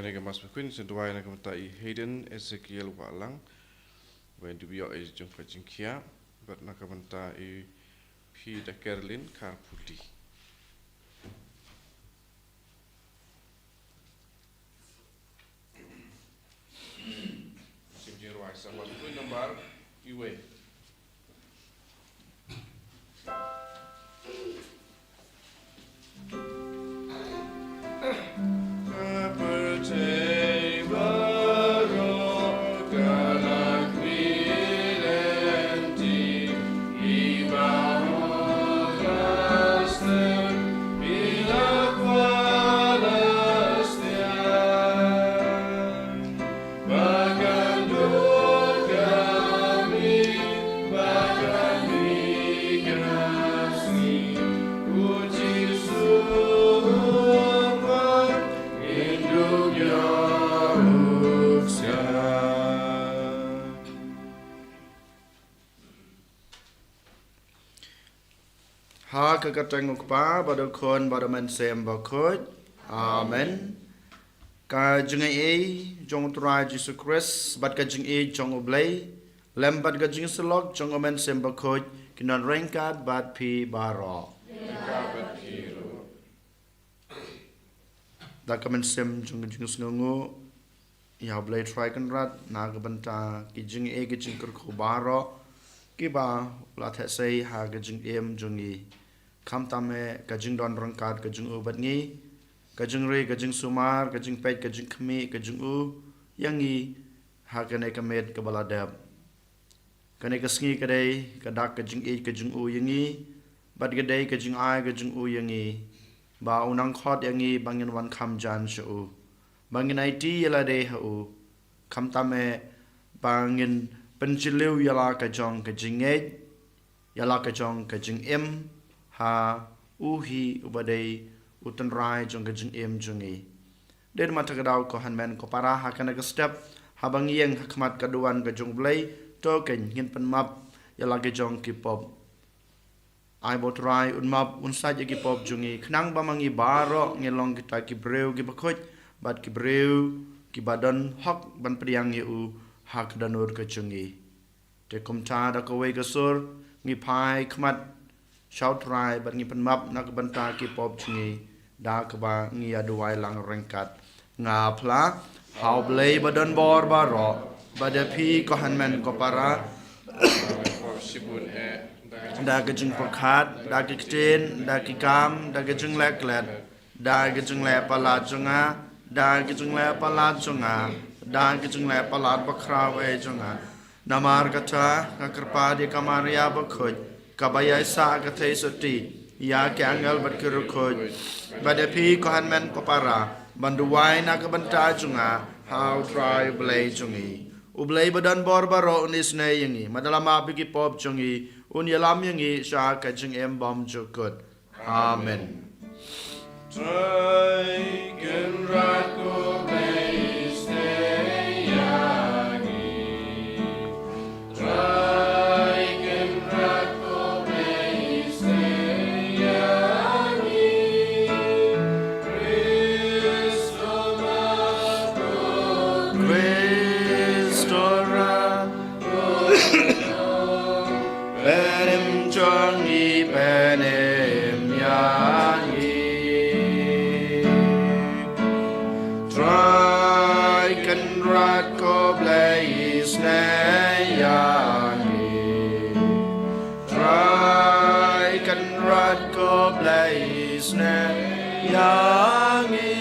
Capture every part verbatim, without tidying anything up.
Neka mas bakun sendwai naka bynta i Hayden Ezekiel Wahlang. Wen dubiok i jong ka jingkhia. Bad naka bynta i Peter Kerlin Karputi. Sim jingruai sa mas bakun nambar iwe. Ha ka kyrteng u Kpa, bad u Khun, bad u Mynsiem Bakhuid. Amen. Ka jingaiei jong u Trai Jisu Khrist, bad ka jingïeit jong u Blei, lem bad ka jingsyllok jong u Mynsiem Bakhuid, kin don ryngkat bad phi baroh. Da ka mynsiem jong ka jingsngewnguh ïa u Blei Trai Kynrad na ka bynta ki jingaiei ki jingkyrkhu baroh kiba u la theh sei ha ka jingim jong ngi. Khamtam eh ka jingdon ryngkat ka jong u bad ngi, ka jingri, ka jingsumar, ka jingpeit, ka jingkhmih ka jong u ïa ngi ha kane ka miet kaba la dep. Kane ka sngi ka dei ka dak ka jingïeit ka jong u ïa ngi, bad ka dei ka jingai ka jong u ïa ngi, ba u nang khot ïa ngi ba ngin wan kham jan sha u, ba ngin aiti ïa lade ha u. Khamtam eh ba ngin pynjylliew ïa la ka jong ka jingngeit, ïa la ka jong ka jingim ha u hi uba dei u tynrai jong ka jingim jong ngi. Dei ma ta ka daw ko hynmen ko para, ha kane ka step, haba ngi ïeng ha khmat ka duwan ka jong u Blei, to kein ngin pynmap ïa la ki jong ki pop. Ai ba u Trai un map un sait ïa ki pop jong ngi, khnang ba ma ngi baroh ngin long kita ki briew kiba khuid, bad ki briew kiba don hok ban pdiang ïa u ha ka dohnud ka jong ngi. Te kumta da kawei ka sur ngi phai khmat sha u Trai bad ngi pynmap na ka bynta ki pop jong ngi, da kaba ngi ïa duwai lang ryngkat. Nga phla ha u Blei ba don bor baroh, bad ïa phi ko hynmen ko para, da ka jingpyrkhat, da ka ktien, da ki kam, da ka jingleh klet, da ka jingleh palat jong nga, da ka jingleh palat jong nga, da ka jingleh palat bakhraw eh jong nga. Namar kata nga kyrpad ïa ka Maria bakhuid, kaba ïaisah ka theisotti ïa ki angel bad ki riewkhuid, bad ïa phi ko hynmen ko para, ban duwai na ka bynta jong nga ha u Trai u Blei jong ngi. U Blei ba don bor baroh un isynei ïa ngi, bad un ïalam ïa ki pop jong ngi, un ïalam ïa ngi sha ka jingim bymjukut. Amen. Trai Kynrad ko Blei isynei ïa ngi. Trai Kynrad ko Blei isynei ïa ngi. Khrist u Mab, Khrist u Rab, Pynïap jong ngi, pynïap ïa ngi. Trai Kynrad ko Blei isynei ïa ngi. Trai Kynrad ko Blei isynei ïa ngi.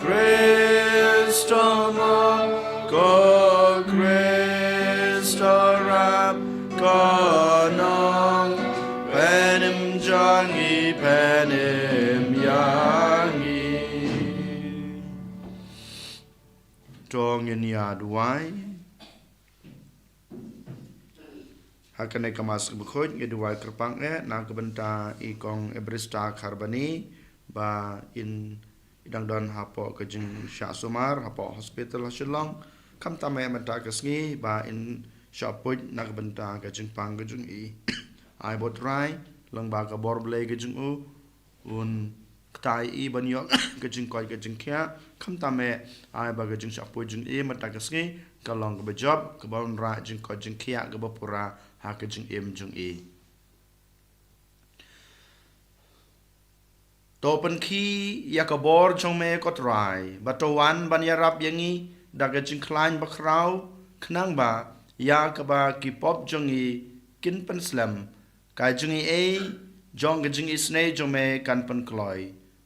Khrist u Mab, ko Khrist u Rab, ko Nongpynim jong ngi, pynïap ïa ngi. To ngin ïa duwai. Ha kane ka Mass bakhuid ngi duwai kyrpang eh na ka bynta i Kong Ebrista Kharbani, ba in i dang don hapoh ka jingshah sumar hapoh hospital ha Shillong. Khamtam eh mynta ka sngi ba in shah pud na ka bynta ka jingpang ka jong i. Ai ba u Trai lyngba ka bor Blei ka jong u, un tai i ban ïoh ka jingkoit ka jingkhiah, khamtam eh ai ba ka jingshah poi jong i mynta ka sngi ka long kaba jop, kaba wanrah jingkoit jingkhiah kaba pura ha ka jingim jong i. To pynkhih ïa ka bor jong me ko Trai, bad to wan ban ïarap ïa ngi da ka jingkhlaiñ bakhraw, khnang ba ïa kaba ki pop jong ngi kin pynslem, ka jingaiei jong ka jingisynei jong me kan pynkloi.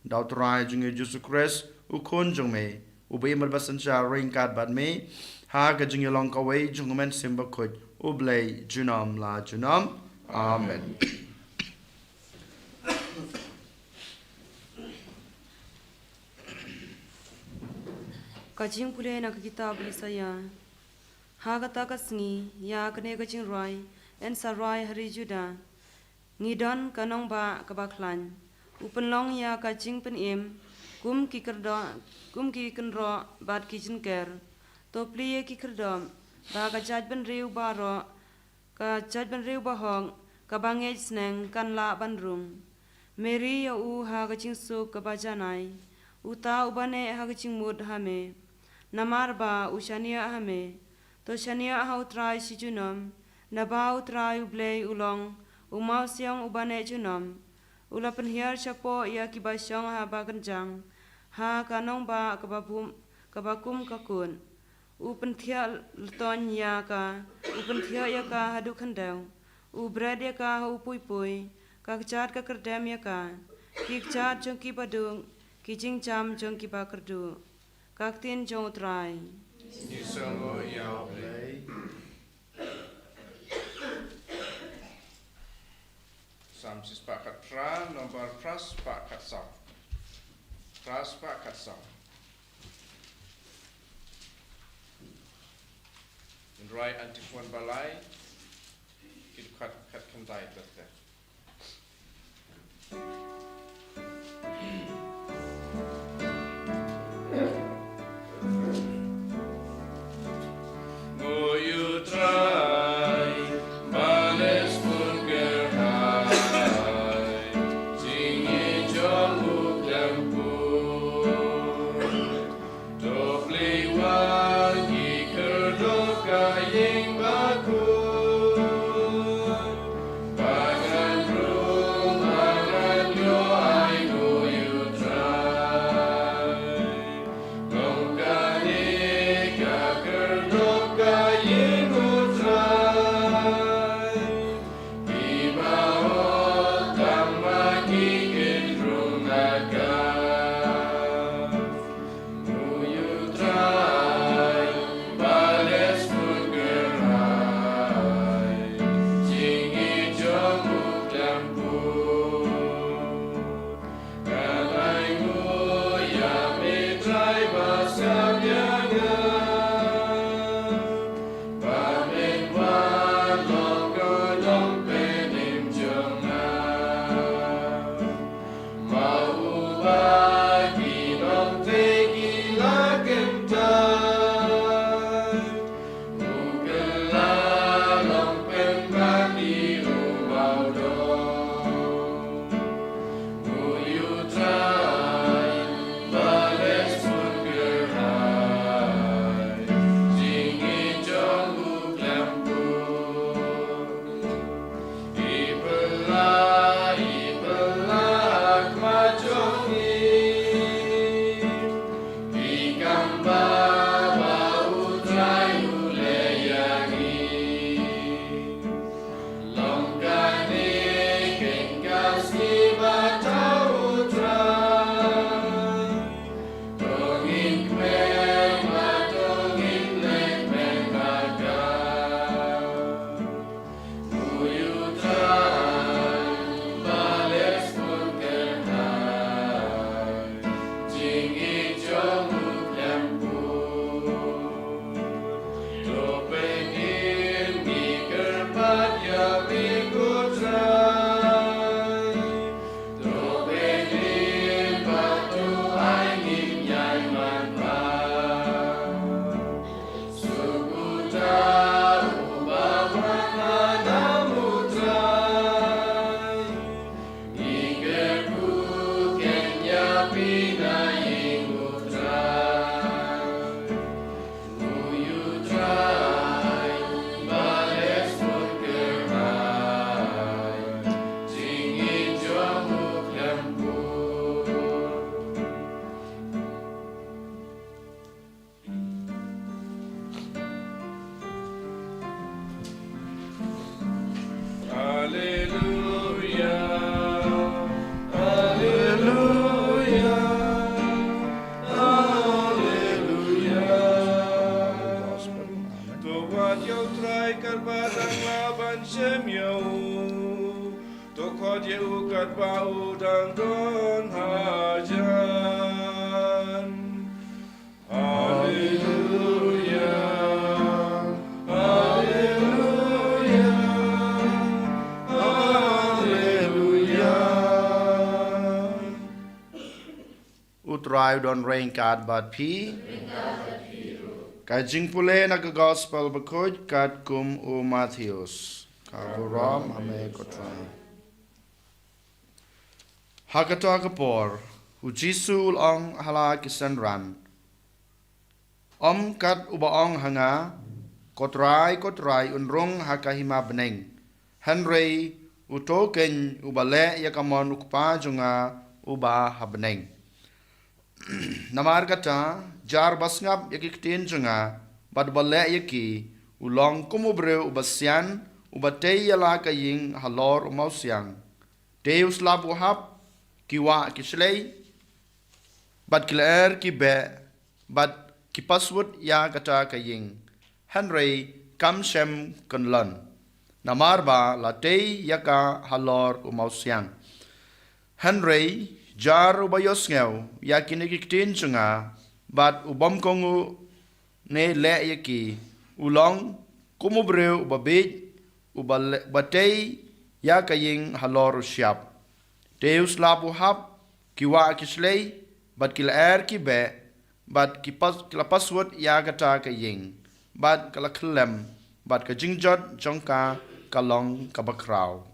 Da u Trai jong ngi Jisu Khrist, u Khun jong me, uba im bad ba synshar ryngkat bad me ha ka jingïalong kawei jong U Mynsiem Bakhuid, U Blei junom la junom. Amen. Ka jingpule na ka kitab Isaïah. Ha kata ka sngi, ïa kane ka jingrwai yn sa rwai ha ri Judah. Ngi don ka nongbah kaba khlaiñ. U pynlong ïa ka jingpynim kum ki kyrdoh, kum ki kynroh bad ki jynker. To plie ïa ki khyrdop, ba ka jaitbynriew baroh, ka jaitbynriew bahok kaba ngeit sneng kan lah ban rung. Meri ïa u ha ka jingsuk kaba janai, uta uba neh ha ka jingmut ha me. Namar ba u shaniah ha me. To shaniah ha u Trai shi junom, naba u Trai U Blei u long u mawsiang uba neh junom. U la pynhiar shapoh ïa kiba shong ha ba kynjang, ha ka nongbah kaba bum, kaba kum ka kut. U pynthiah ltoñ ïa ka, u pynthiah ïa ka haduh khyndew. U bret ïa ka ha u puipui, ka kjat ka kyrdem ïa ka. Ki kjat jong kiba duk, ki jingjam jong kiba kyrduh. Ka ktien jong u Trai. Ngi sngewnguh ïa u Blei. Salm shispah khatphra, nombar phraspah khatsaw. Phraspah khatsaw. Hynrei Antiphon ba lai, ki dkhot khatkhyndai ter ter. Katba dang lah ban shem ïa u, to khot ïa u katba u dang don hajan. Haleluya, haleluya, haleluya. U Trai u don ryngkat bad phi. Ka jingpule na ka Gospel Bakhuid katkum u Mathaios. Ka burom ha me ko Trai. Ha kata ka por, u Jisu u la ong ha la ki synran, ym kat uba ong ha nga, ko Trai, ko Trai, un rung ha ka hima bneng, hynrei uto keiñ uba leh ïa ka mon u Kpa jong nga uba ha bneng. Namar kata, jar ba sngap ïa ki ktien jong nga bad uba leh ïa ki, u long kum u briew uba sian, uba tei ïa la ka ïing halor u mawsiang. Te u slap u hap, ki wah ki shlei, bad ki lyer ki beh, bad ki paswut ïa kata ka ïing, hynrei kam shym kyllon, namar ba la tei ïa ka halor u mawsiang. Hynrei jar uba ïohsngew ïa kine ki ktien jong nga bad u bym kohnguh ne leh ïa ki, u long kum u briew uba bieit, uba le-, uba tei ïa ka ïing halor u shyiap. Te u slap u hap, ki wah ki shlei, bad ki lyer ki beh, bad ki pas-, ki la paswut ïa kata ka ïing, bad ka la khyllem, bad ka jingjot jong ka ka long kaba khraw.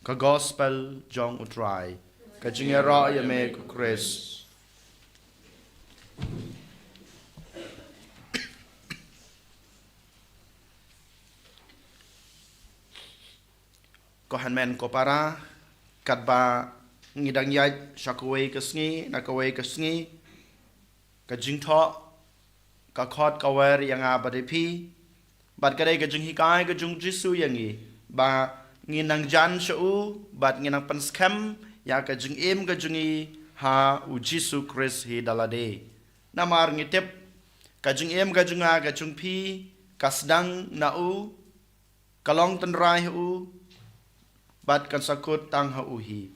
Ka Gospel jong u Trai. Ka jingïaroh ïa me ko Khrist. Ko hynmen ko para, katba ngi dang ïaid sha kawei ka sngi na kawei ka sngi, ka jingthoh ka khot ka wer ïa nga bad ïa phi, bad ka dei ka jinghikai ka jong u Jisu ïa ngi ba ngin nang jan sha u bad ngin nang pynskhem ïa ka jingim ka jong ngi ha u Jisu Khrist hi da lade. Namar ngi tip ka jingim ka jong nga ka jong phi ka sdang na u, ka long tynrai ha u, bad kan sa kut tang ha u hi.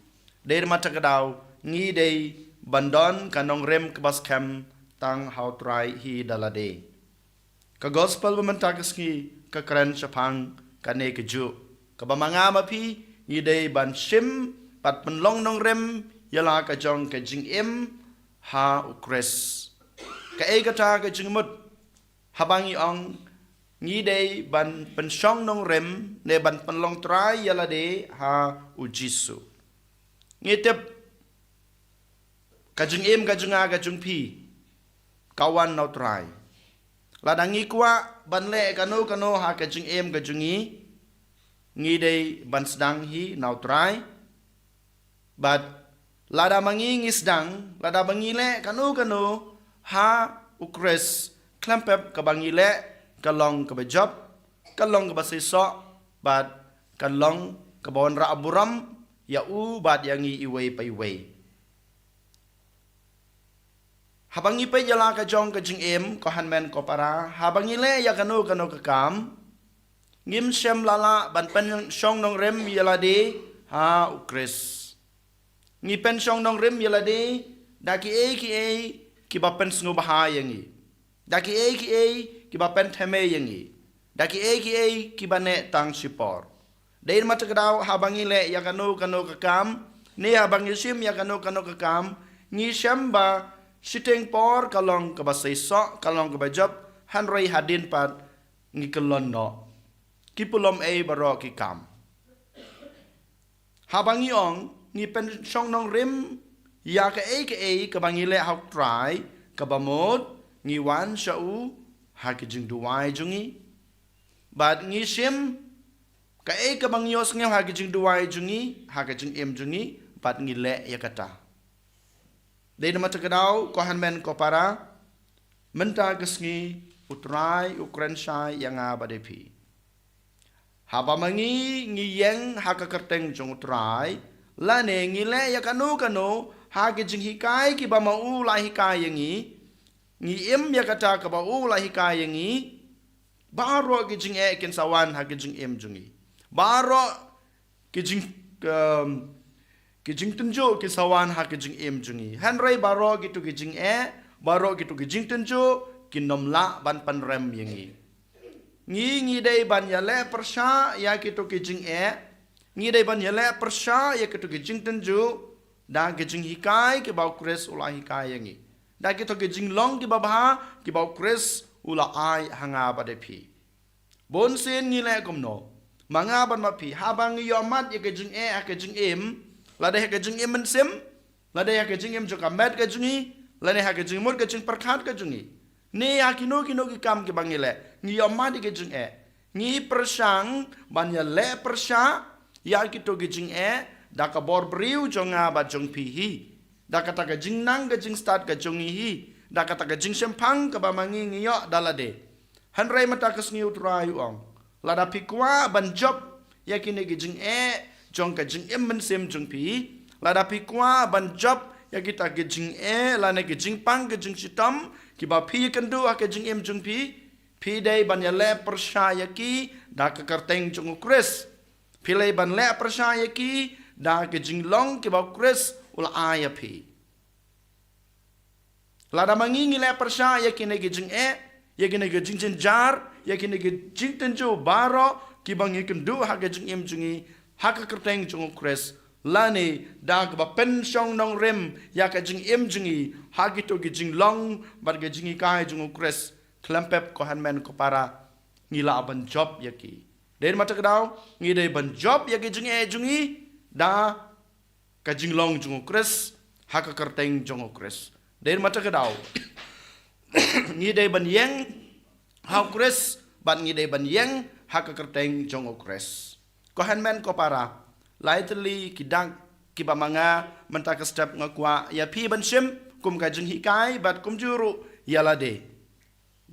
Dei namar kata ka daw ngi dei ban don ka nongrim kaba skhem tang ha u Trai hi da lade. Ka Gospel ba mynta ka sngi ka kren shaphang kane kajuh, kaba ma nga ma phi ngi dei ban shim bad pynlong nongrim ïa la ka jong ka jingim ha u Khrist. Kaei kata ka jingmut? Haba ngi ong ngi dei ban pynshong nongrim ne ban pynlong trai ïa lade ha u Jisu, ngi tip ka jingim ka jong nga ka jong phi ka wan na u Trai. Lada ngi kwah ban leh kano kano ha ka jingim ka jong ngi, ngi dei ban sdang hi na u Trai. Bad lada ma ngi ngi sdang, lada ba ngi leh kano kano ha u Khrist, khlem pep kaba ngi leh ka long kaba jop, ka long kaba seisoh, bad ka long kaba wanrah burom ïa u bad ïa ngi iwei pa iwei. Haba ngi peit ïa la ka jong ka jingim, ko hynmen ko para, haba ngi leh ïa kano kano ka kam, ngim shym la lah ban pynshong nongrim ïa lade ha u Khrist. Ngi pynshong nongrim ïa lade da kiei kiei kiba pynsngewbha ïa ngi, da kiei kiei kiba pynthymmai ïa ngi, da kiei kiei kiba neh tang shipor. Dei namar kata ka daw haba ngi leh ïa kano kano ka kam ne haba ngi shim ïa kano kano ka kam, ngi shem ba shiteng por ka long kaba seisoh, ka long kaba jop, hynrei hadien pat ngi kyllon noh. Ki pulom ei baroh ki kam. Haba ngi ong ngi pynshong nongrim ïa kaei kaei kaba ngi leh ha u Trai, kaba mut ngi wan sha u ha ka jingduwai jong ngi, bad ngi shim kaei kaba ngi ïohsngew ha ka jingduwai jong ngi, ha ka jingim jong ngi, bad ngi leh ïa kata. Dei namar kata ka daw, ko hynmen ko para, mynta ka sngi u Trai u kren shai ïa nga bad ïa phi. Haba ma ngi ngi ïeng ha ka kyrteng jong u Trai, lane ngi leh ïa kano kano ha ki jinghikai kiba ma u la hikai ïa ngi, Ngi im ïa kata kaba u la hikai ïa ngi. Baroh ki jingeh kin sa wan ha ki jingim jong ngi. Baroh ki jing, um, ki jingtynjuh ki sa wan ha ki jingim jong ngi. Hynrei baroh kito ki jingeh, baroh kito ki jingtynjuh kin ym lah ban pynrem ïa ngi. Ngi, ngi dei ban ïaleh pyrshah ïa kito ki jingeh. Ngi dei ban ïaleh pyrshah ïa kito ki jingtynjuh da ki jinghikai kiba u Khrist u la hikai ïa ngi. Da kito ki jinglong kiba bha kiba u Khrist u la ai ha nga bad ïa phi. Bun sien ngi leh kumno? Ma nga bad ma phi, haba ngi ïohmat ïa ki jingeh ha ki jingim, lada ha ki jingim mynsiem, lada ha ki jingim jong ka met ka jong ngi, lada ha ki jingmut ka jingpyrkhat ka jong ngi, ne ha kino kino ki kam kiba ngi leh, ngi ïohmat ïa ki jingeh. Ngi pyrshang ban ïaleh pyrshah ïa kito ki jingeh da ka bor briew jong nga bad jong phi hi. Da kata ka jingnang ka jingstad ka jong ngi hi. Da kata ka jingshemphang kaba ma ngi ngi ïoh da lade. Hynrei mynta ka sngi u Trai u ong, lada phi kwah ban jop ïa kine ki jingeh jong ka jingim mynsiem jong phi, lada phi kwah ban jop ïa kita ki jingeh lane ki jingpang ki jingshitom kiba phi ïakynduh ha ka jingim jong phi, phi dei ban ïaleh pyrshah ïa ki da ka kyrteng jong u Khrist. Phi dei ban leh pyrshah ïa ki da ka jinglong kiba u Khrist u la ai ïa phi. Lada ma ngi ngi leh pyrshah ïa kine ki jingeh, ïa kine ki jingjynjar, ïa kine ki jingtynjuh baroh kiba ngi kynduh ha ka jingim jong ngi ha ka kyrteng jong u Khrist, lane da kaba pynshong nongrim ïa ka jingim jong ngi ha kito ki jinglong bad ka jinghikai jong u Khrist, khlem pep ko hynmen ko para, ngi lah ban jop ïa ki. Dei ma ta ka daw, ngi dei ban jop ïa ki jingeh jong ngi da ka jinglong jong u Khrist ha ka kyrteng jong u Khrist. Dei ma ta ka daw, ngi dei ban ïeng ha u Khrist bad ngi dei ban ïeng ha ka kyrteng jong u Khrist. Ko hynmen ko para, lai tylli ki dak kiba ma nga mynta ka step nga kwah ïa phi ban shim kum ka jinghikai bad kumjuh ruh ïa lade.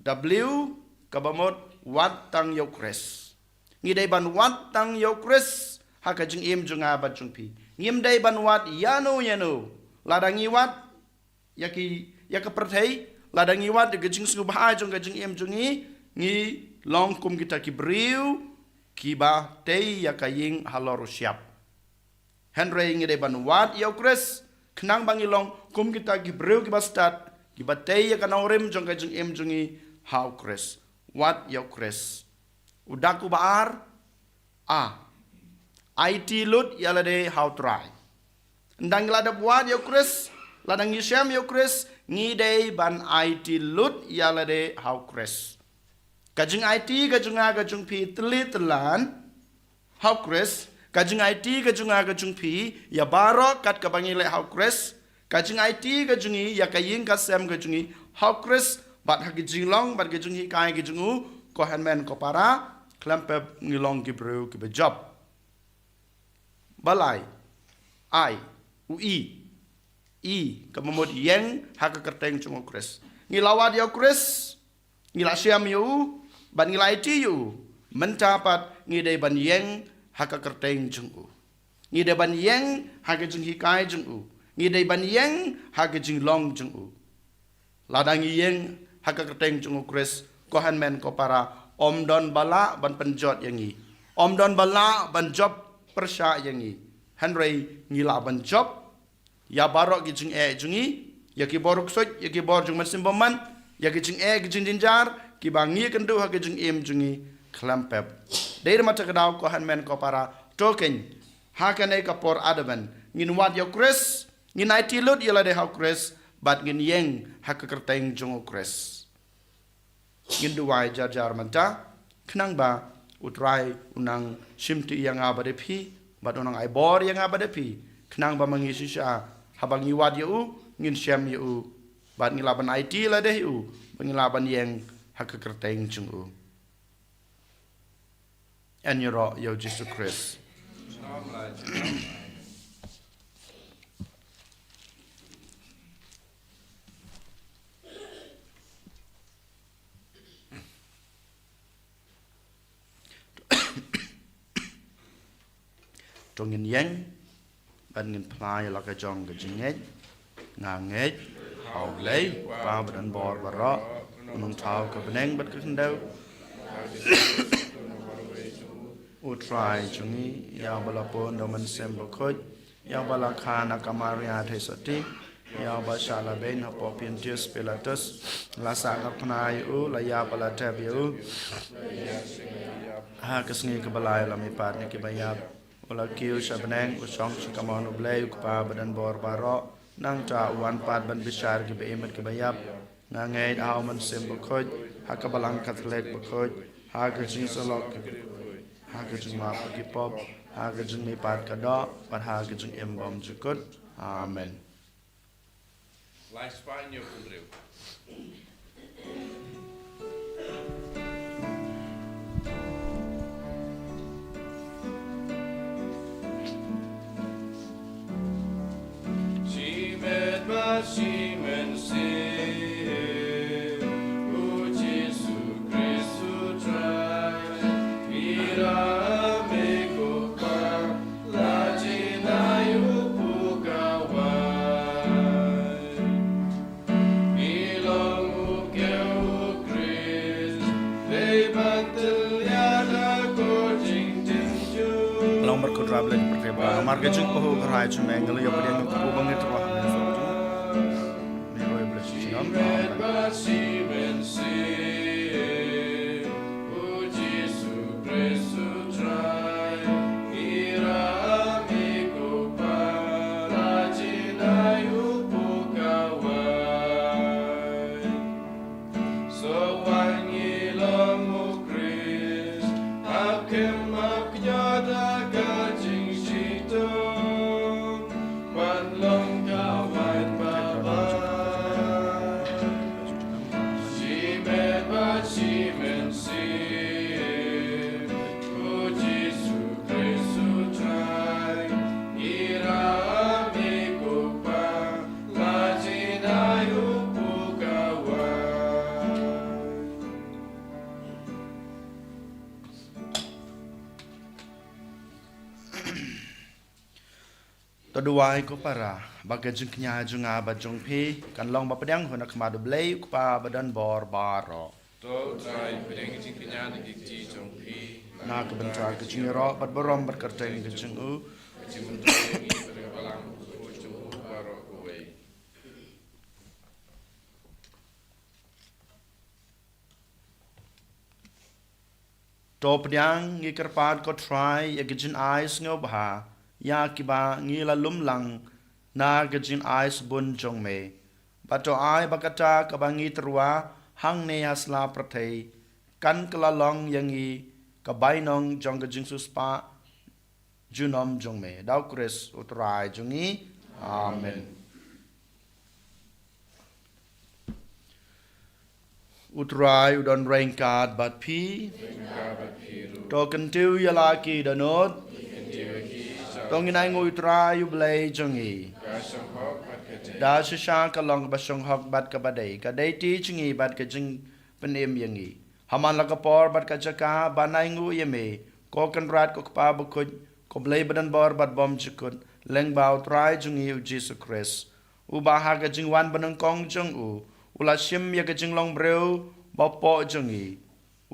W, kaba mut wat tang ïa u Khrist. Ngi dei ban wat tang ïa u Khrist ha ka jingim jong nga bad jong phi. Ngim dei ban wat ïano ïano. Lada ngi wat ïa ki, ïa ka pyrthei, lada ngi wat ïa ka jingsngewbha jong ka jingim jong ngi, ngi long kum kita ki briew kiba tei ïa ka ïing halor u shyiap. Hynrei ngi dei ban wad ïa u Khrist, khnang ba ngi long kum kita ki briew kiba stad, kiba tei ïa ka nongrim jong ka jingim jong ngi ha u Khrist. Wad ïa u Khrist. U dak uba ar, a, aiti lut ïa lade ha u Trai. Ynda ngi la dep wad ïa u Khrist, lada ngi shem ïa u Khrist, ngi dei ban aiti lut ïa lade ha u Khrist. Ka jingaiti ka jong nga ka jong phi tylli tyllan ha u Khrist, ka jingaiti ka jong nga ka jong phi ïa baroh kat kaba ngi leh ha u Khrist, ka jingaiti ka jong ngi ïa ka ïing ka sem ka jong ngi ha u Khrist, bad ha ki jinglong bad ki jinghikai ki jong u, ko hynmen ko para, khlem pep ngi long ki briew kiba jop. Ba lai, ai, u i, i, kaba mut ïeng ha ka kyrteng jong u Khrist. Ngi la wad ïa u Khrist, ngi la shem ïa u, bad ngi la aiti ïa u. Mynta pat ngi dei ban ïeng ha ka kyrteng jong u. Ngi dei ban ïeng ha ka jinghikai jong u. Ngi dei ban ïeng ha ka jinglong jong u. Lada ngi ïeng ha ka kyrteng jong u Khrist, ko hynmen ko para, ym don ba lah ban pynjot ïa ngi. Ym don ba lah ban jop pyrshah ïa ngi. Hynrei ngi lah ban jop ïa baroh ki jingeh jong ngi, ïa ki bor u ksuid, ïa ki bor jong u mynsiem bymman, ïa ki jingeh ki jingjynjar kiba ngi kynduh ha ki jingim jong ngi khlem pep. Dei ma ta ka daw, ko hynmen ko para, to keiñ, ha kane ka por Advent, ngin wad ïa u Khrist, ngin aiti lut ïa lade ha u Khrist, bad ngin ïeng ha ka kyrteng jong u Khrist. Ngin duwai jar jar mynta, khnang ba u Trai un nang shimti ïa nga bad ïa phi, bad un nang ai bor ïa nga bad ïa phi, khnang ba ma ngi shisha, haba ngi wad ïa u, ngin shem ïa u, bad ngi lah ban aiti lade ïa u, ba ngi lah ban ïeng ha ka kyrteng jong u. Yn ïaroh ïa u Jisu Khrist. To ngin ïeng, bad ngin phla ïa la ka jong ka jingngeit, nga ngeit. Ïa U Blei, Kpa ba don bor baroh, U Nongthaw ka bneng bad ka khyndew. U Trai jong ngi, ïa uba la pun da U Mynsiem Bakhuid, ïa uba la kha na ka Maria theisotti, ïa uba shah la beiñ hapoh Pontius Pilatus, la sahnarphna ïa u, la ïap bad la tep ïa u. Ha ka sngi kaba lai u la mihpat na kiba ïap. U la kiew sha bneng, u shong sha kamon U Blei, U Kpa ba don bor baroh. Nangta u wan pat ban bishar kiba im bad kiba ïap. Nga ngeit ha U Mynsiem Bakhuid, ha ka Balang Katholik bakhuid, ha ka jingïasyllok ki, ha ka jingmap ki pop, ha ka jingmihpat ka doh, bad ha ka jingim bymjukut. Amen. Lai spah hynñiew phew hynriew. Shimet bad shi mynsiem, U Jisu Khrist U Trai, ngi ïa me ko Kpa, la jin ai u pukawai. Ngi long u kiew U Khrist, dei ban tyllia da ko jingtynjuh. Long markut rap leh pyrthei ba, namar ka jingpynhuh ka rai jong me, ngi la ïoh pdiang ïa u ba ngi tyrwa ha me. Ngi roi bless you, Amen. Amen. Bad shi mynsiem, U Jisu Khrist U Trai, ngi ïa me ko Kpa, la jin ai u pukawai. Sa wan ngi long U Khrist, ap kem ap kñia da ka jingshitom, ban long ka waiñ ba bha. Shimet bad shi mynsiem, U Jisu Khrist U Trai, ngi ïa me ko Kpa, la jin ai u pukawai. To duwai ko para, ba ka jingkñia jong nga bad jong phi, kan long ba pdiang hun ha khmat U Blei, U Kpa ba don bor baroh. To U Trai pdiang jingkñia na ki kti jong phi. Na ka bynta ka jingïaroh bad burom bad kyrteng ka jong u. Ka jingmyntoi ïa ngi bad ka balang ka jong u baroh kawei. To pdiang ngi kyrpad ko Trai ïa ki jingai sngewbha, ïa kiba ngi la lum lang na ka jingai sbun jong me. Bad to ai ba kata kaba ngi tyrwa hangne ha sla pyrthei, kan kylla long ïa ngi ka bainong jong ka jingsiewspah junom jong me. Da U Khrist U Trai jong ngi. Amen. U Trai u don ryngkat bad phi. To kyntiew ïa la ki dohnud. To ngin ainguh ïa U Trai U Blei jong ngi. Da shisha ka long kaba shonghok bad kaba dei, ka dei ti jong ngi bad ka jingpynim ïa ngi. Ha man la ka por bad ka jaka ban ainguh ïa me, ko Kynrad ko Kpa bakhuid, ko Blei ba don bor bad bymjukut, lyngba U Trai jong ngi U Jisu Khrist. Uba ha ka jingwan banyngkong jong u, u la shim ïa ka jinglong briew bapoh jong ngi.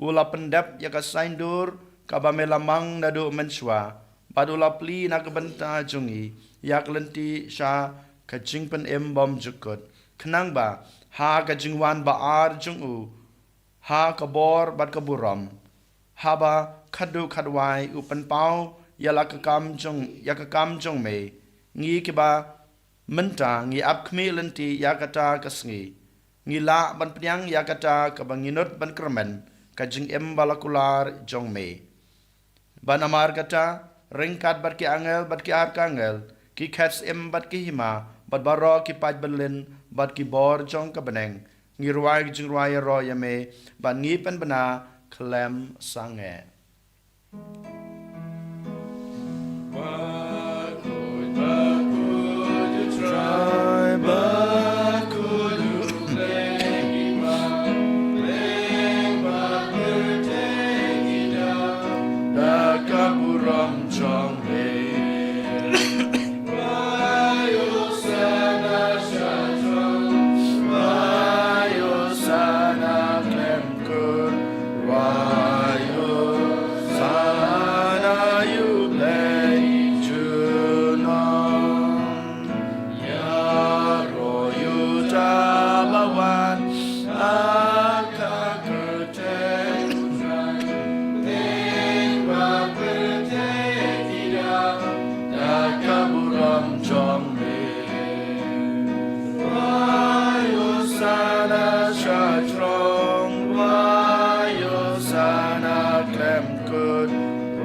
U la pyndep ïa ka saiñdur kaba me la mang naduh mynshuwa, bad u la plie na ka bynta jong ngi ïa ka lynti sha ka jingpynim bymjukut. Khnang ba ha ka jingwan ba ar jong u, ha ka bor bad ka burom, haba khatduh khatwai u pynpaw ïa la ka kam jong, ïa ka kam jong me, ngi kiba mynta ngi ap khmih lynti ïa kata ka sngi, ngi lah ban pdiang ïa kata kaba ngi nud ban kyrmen, ka jingim ba la kular jong me. Bad namar kata, ryngkat bad ki angel bad ki archangel, ki khet syiem bad ki hima, bad baroh ki paid byllien bad ki bor jong ka bneng, ngi rwai ka jingrwai ïaroh ïa me, bad ngi pynbna khlem sangeh.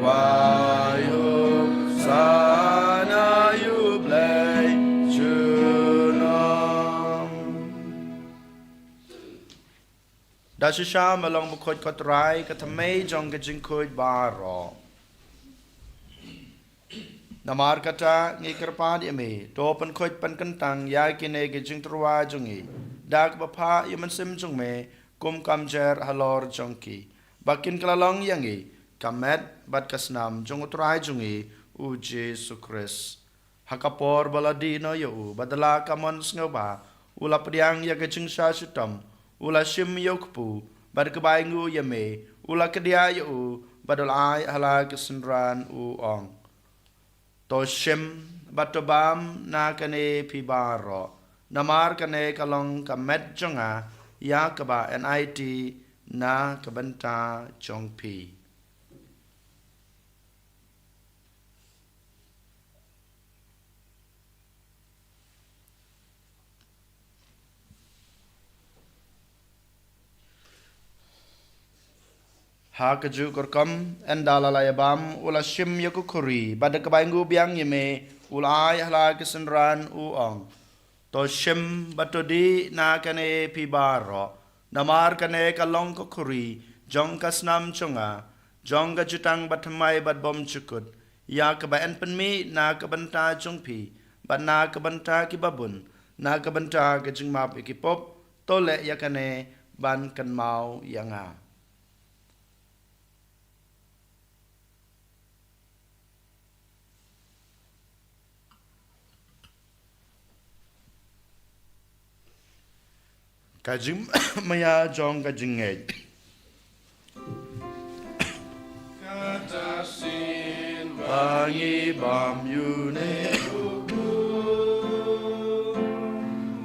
Wa ïoh sana ïoh Blei junom. Da shisha ma long bakhuid ko Trai ka thymmei jong ka jingkhuid baroh. Namar kata ngi kyrpad ïa me, to pynkhuid pynkyntang ïa kine ki jingtyrwa jong ngi da kaba phah ïa u Mynsiem jong me kum ka mjer halor jong ki, ba kin kylla long ïa ngi ka met bad ka snam jong u Trai jong ngi u Jisu Khrist. Ha ka por ba la dih noh ïa u, bad da la ka mon sngewbha, u la pdiang ïa ka jingshah shitom, u la shim ïa u kpu, bad ka bai nguh ïa me, u la kdiah ïa u, bad u la ai ha la ki synran u ong: To shim bad to bam na kane phi baroh, namar kane ka long ka met jong nga ïa kaba enait na ka bynta jong phi. Ha kajuh ka rukom, ynda la la ïa bam, u la shim ïa ka khuri, bad da ka bai nguh biang ïa me, u la ai ha la ki synran u ong: To shim bad to dih na kane phi baroh, namar kane ka long ka khuri jong ka snam jong nga, jong ka jutang bathymmai bad bymjukut, ïa kaba yn pynmih na ka bynta jong phi bad na ka bynta kiba bun, na ka bynta ka jingmap ïa ki pop. To leh ïa kane ban kynmaw ïa nga. Ka jingmaïa jong ka jingngeit. Kata shisien ba ngi bam ïa une u kpu,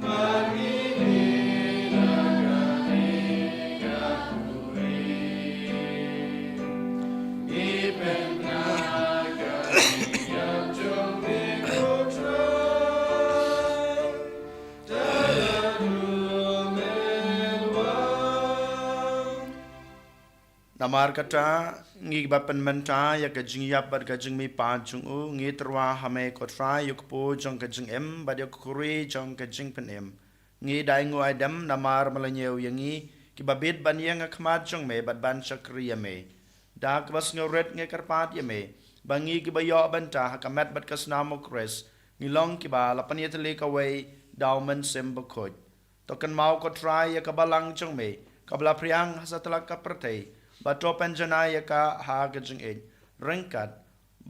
ba ngi dih na kane ka khuri, ngi pynbna ka jingïap jong me ko Trai. Namar kata, ngi ba pynmynta ïa ka jingïap bad ka jingmihpat jong u, ngi tyrwa ha me ko Trai ïa u kpu jong ka jingim bad ïa ka khuri jong ka jingpynim. Ngi dei nguh ai dem namar me la ñiew ïa ngi kiba bit ban ïeng ha khmat jong me bad ban shakri ïa me. Da kaba sngewrit ngi kyrpad ïa me ba ngi kiba ïoh bynta ha ka met bad ka snam u Khrist, ngi long kiba la pynïatylli kawei da u Mynsiem Bakhuid. To kynmaw ko Trai ïa ka balang jong me kaba la phriang ha satlak ka pyrthei, bad to pynjanai ïa ka ha ka jingïeit, ryngkat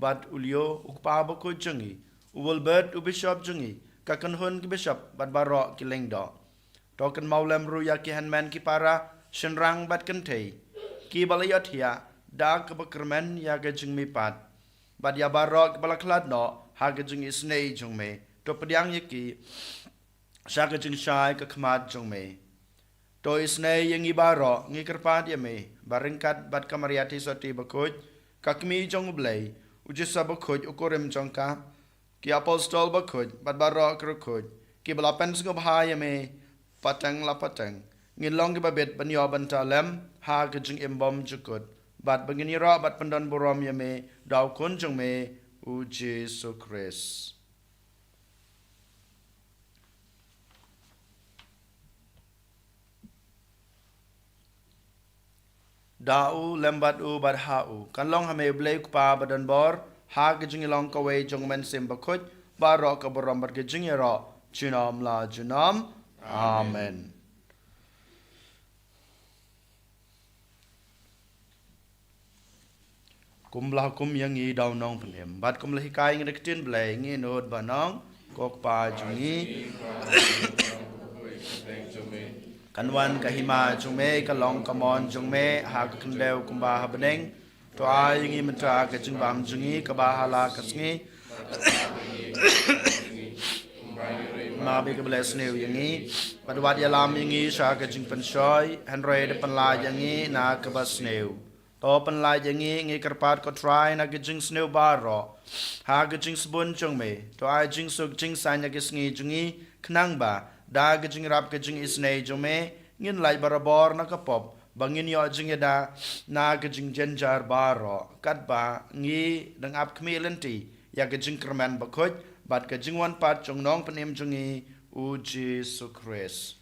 bad u Leo u kpa bakhuid jong ngi, u Wilbert u bishop jong ngi, ka kynhun ki bishop bad baroh ki lyngdoh. To kynmaw lem ruh ïa ki hynmen ki para, shynrang bad kynthei, kiba la ïohthiah da kaba kyrmen ïa ka jingmihpat, bad ïa baroh kiba la khlad noh ha ka jingisynei jong me. To pdiang ïa ki sha ka jingshai ka khmat jong me. To isynei ïa ngi baroh, ngi kyrpad ïa me, ba ryngkat bad ka Maria Theisotti bakhuid, ka kmie jong u Blei, u Joseph bakhuid u kurim jong ka, ki apostol bakhuid bad baroh ki riewkhuid kiba la pynsngewbha ïa me pateng la pateng, ngin long kiba bit ban ïoh bynta lem ha ka jingim bymjukut, bad ba ngin ïaroh bad pyndonburom ïa me da u Khun jong me u Jisu Khrist. Da u, lem bad u, bad ha u, kan long ha me u Blei u Kpa badonbor, ha ka jingïalong kawei jong u Mynsiem Bakhuid, baroh ka burom bad ka jingïaroh junom la junom. Amen. Kum ba la hukum ïa ngi da u Nongpynim, bad kum ba la hikai ïa ngi da ka ktien Blei, ngin nud ban ong: Ko Kpa jong ngi, kan wan ka hima jong me, kan long ka mon jong me ha ka khyndew kumba ha bneng. To ai ïa ngi mynta ka jingbam jong ngi kaba ha la ka sngi, ma ba ïa kaba leh sniew ïa ngi, bad wat ïalam ïa ngi sha ka jingpynshoi, hynrei da pynlait ïa ngi na kaba sniew. To pynlait ïa ngi, ngi kyrpad ko Trai, na ka jingsniew baroh ha ka jingsbun jong me. To ai jingsuk jingsaiñ ïa ka sngi jong ngi, khnang ba da ka jingïarap ka jingisynei jong me, ngin lait barabor na ka pop ba ngin ïoh jingïada na ka jingjynjar baroh, katba ngi dang ap khmih lynti ïa ka jingkyrmen bakhuid bad ka jingwan pat jong u Nongpynim jong ngi, u Jisu Khrist.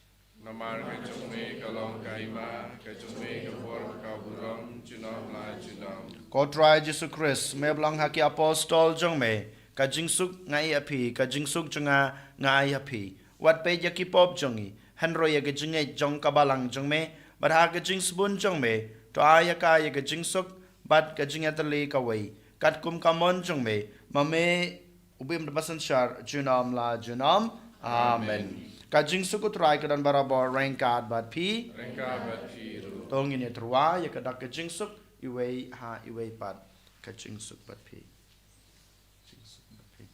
Namar ka jong me ka long ka hima, ka jong me ka bor ka burom, junom la junom. Ko Trai Jisu Khrist, me ba la ong ha ki apostol jong me, ka jingsuk nga ai ha phi, ka jingsuk jong nga nga ai ha phi. Wat peit ïa ki pop jong ngi, hynrei ïa ka jingngeit jong ka balang jong me, bad ha ka jingsbun jong me, to ai ïa ka ïa ka jingsuk bad ka jingïatylli kawei, katkum ka mon jong me, ma me u bym da ba synshar, junom la junom. Amen. Amen. Ka jingsuk u Trai ka don barabor ryngkat bad phi. Ryngkat bad phi ruh. To ngin ïatyrwa ïa ka dak ka jingsuk, iwei ha iwei pat. Ka jingsuk bad phi. Jingsuk bad phi.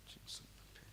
Jingsuk bad phi.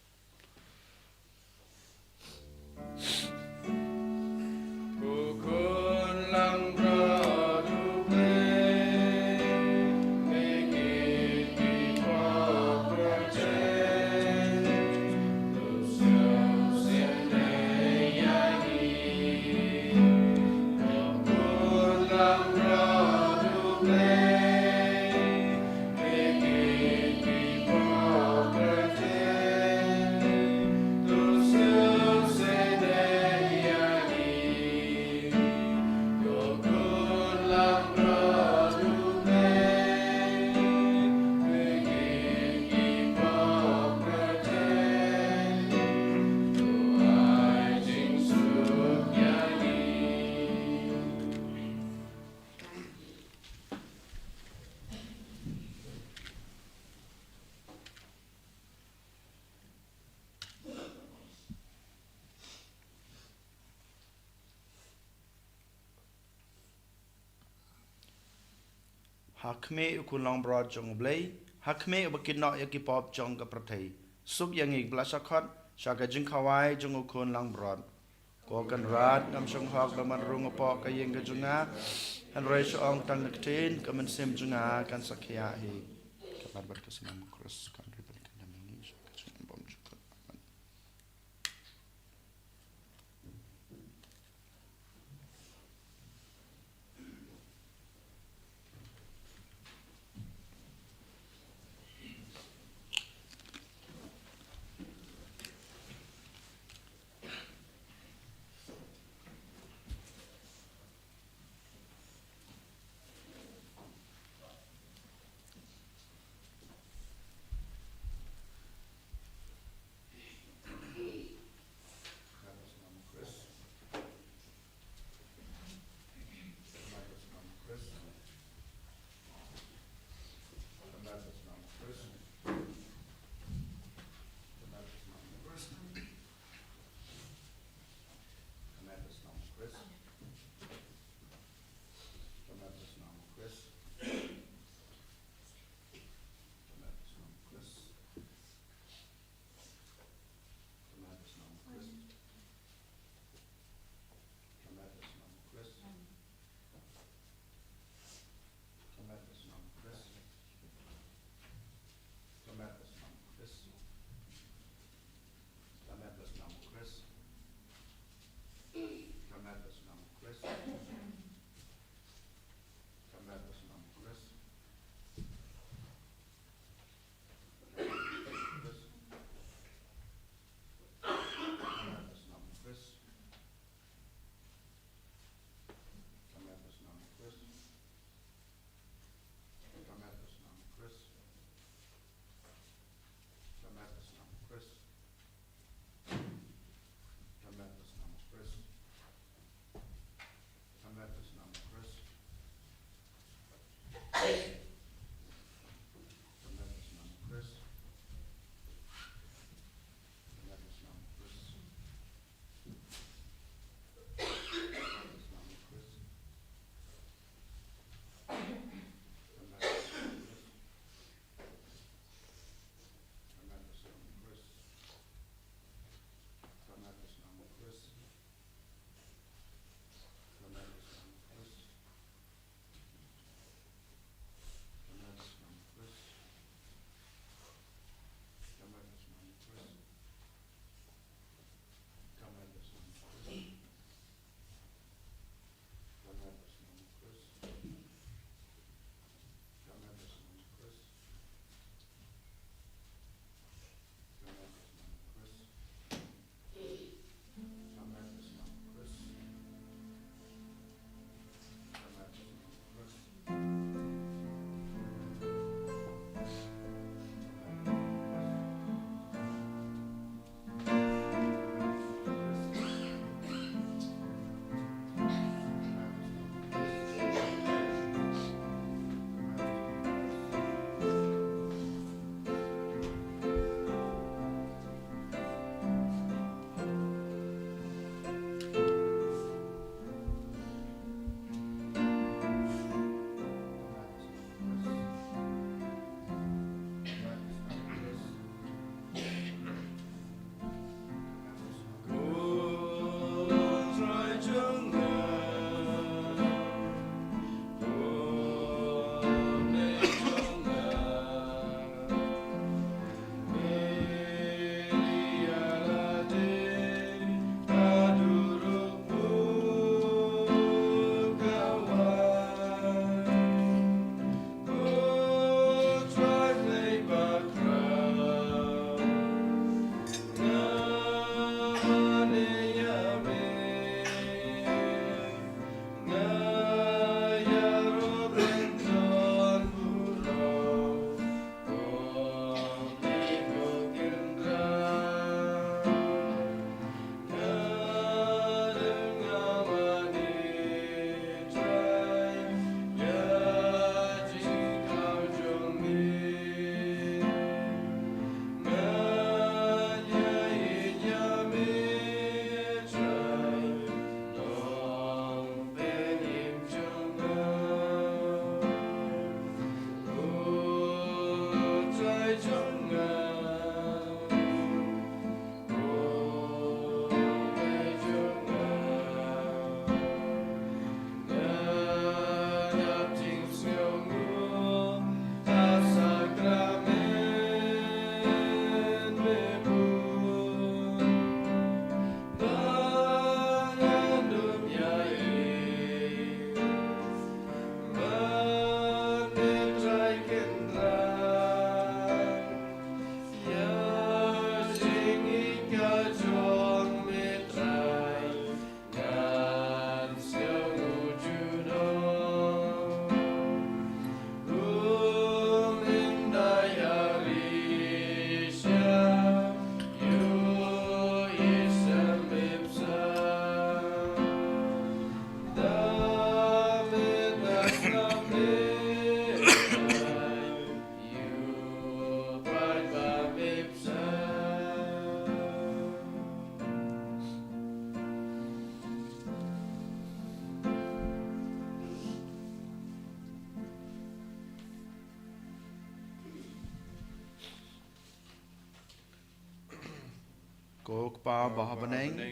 Ha khmih u khun langbrot jong U Blei, ha khmih uba kit noh ïa ki pop jong ka pyrthei. Suk ïa ngi kiba la shah khot sha ka jingkhawai jong u khun langbrot. Ko Kynrad, ngam shong hok ban wan rung hapoh ka ïing ka jong nga, hynrei shu ong tang ka ktien, ka mynsiem jong nga kan sa khiah hi. Ka mat bad ka snam u Khrist kan ri bad kan dam ïa ngi sha ka jingbymjukut. Amen. Ko Kpa ba ha bneng, ai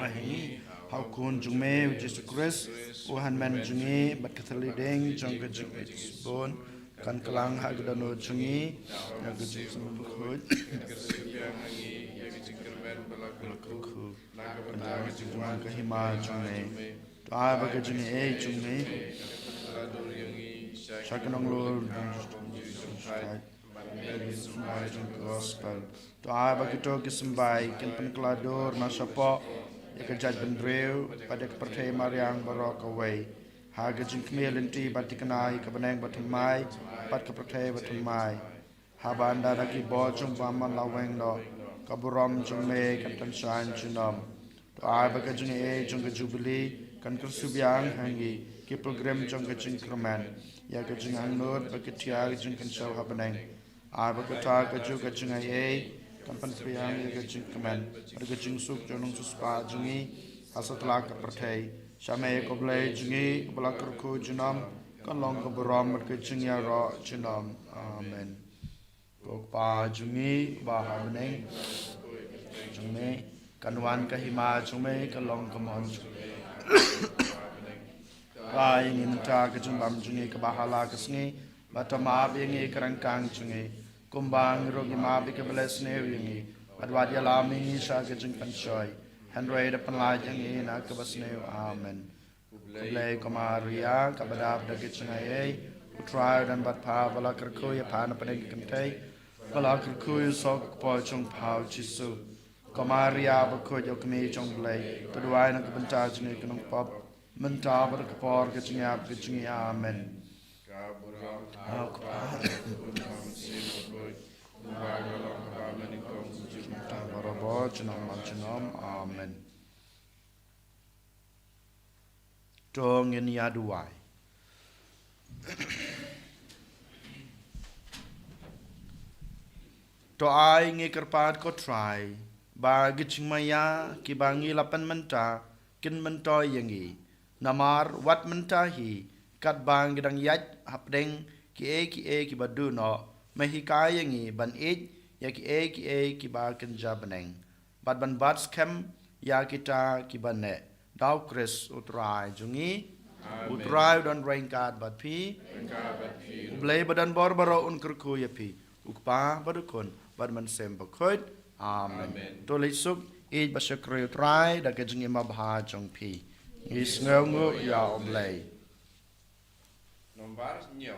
ha ngi ha u Khun jong me u Jisu Khrist, u hynmen jong ngi bad ka thylliej dieng jong ka jingngeit bun, kan kylla ha ka dohnud jong ngi ïa ka jingsngewkhuid. Kan ïa ka jingwan ka hima jong me. To ai ba ka jingaiei jong me sha ka nonglor jong Jisu Khrist. Gospel. To ai ba kito ki symbai kin pynkylla dur na shapoh ïa ka jaitbynriew bad ïa ka pyrthei mariang baroh kawei, ha ka jingkhmih lynti bad thikna ïa ka bneng bathymmai bad ka pyrthei bathymmai. Haba ynda da ki bor jong u bymman la weng noh, ka burom jong me kan pynshai junom. To ai ba ka jingaiei jong ka Jubili kan kyrkhu biang ha ngi ki pilgrim jong ka jingkyrmen ïa ka jingangnud bad ka thiah ka jingkynshew ha bneng. Ai ba kata kajuh ka jingaiei kan pynbiang ïa ka jingkmen bad ka jingsuk jong u nongsiewspah jong ngi ha satlak ka pyrthei. Sha me ko Blei jong ngi, uba la kyrkhu junom, kan long ka burom bad ka jingïaroh junom. Amen. Ko Kpa jong ngi ba ha bneng, jong me, kan wan ka hima jong me, kan long ka mon jong me. Ai ïa ngi mynta ka jingbam jong ngi kaba ha la ka sngi, bad to map ïa ngi ka ryngkang jong ngi, kumba ngi ruh ngi map ïa kiba leh sniew ïa ngi, bad wat ïalam ïa ngi sha ka jingpynshoi, hynrei da pynlait ïa ngi na kaba sniew. Amen. Khublei ko Maria, kaba dap da ka jingaiei, U Trai u don bad pha, ba la kyrkhu ïa pha na pdeng ki kynthei, ba la kyrkhu ïa u soh ka kpoh jong pha u Jisu. Ko Maria bakhuid, ko Kmie jong u Blei, to duwai na ka bynta jong ngi ki nongpop, mynta bad ha ka por ka jingïap ka jong ngi. Amen. Ka burom ha U Kpa, ha U Khun, ha U Mynsiem Bakhuid, kumba ka long ha bneng, ha ka por, junom junom. Amen. To ngin ïa duwai. To ai ngi kyrpad ko Trai, ba ki jingmaïa kiba ngi la pynmynta kin myntoi ïa ngi. Namar wat mynta hi, katba ngi dang ïaid hapdeng kiei kiei kiba duh noh, me hikai ïa ngi ban ïeit ïa kiei kiei kiba kynja bneng, bad ban bat skhem ïa kita kiba neh. Da U Khrist U Trai jong ngi. Amen. U Trai u don ryngkat bad phi. Ryngkat bad phi. U Blei ba don bor baroh un kyrkhu ïa phi, U Kpa bad U Khun bad U Mynsiem Bakhuid. Amen. Amen. To leit suk, ïeit bad shakri U Trai da ka jingim babha jong phi. Ngi sngewnguh ïa U Blei. Nombar hynñiew.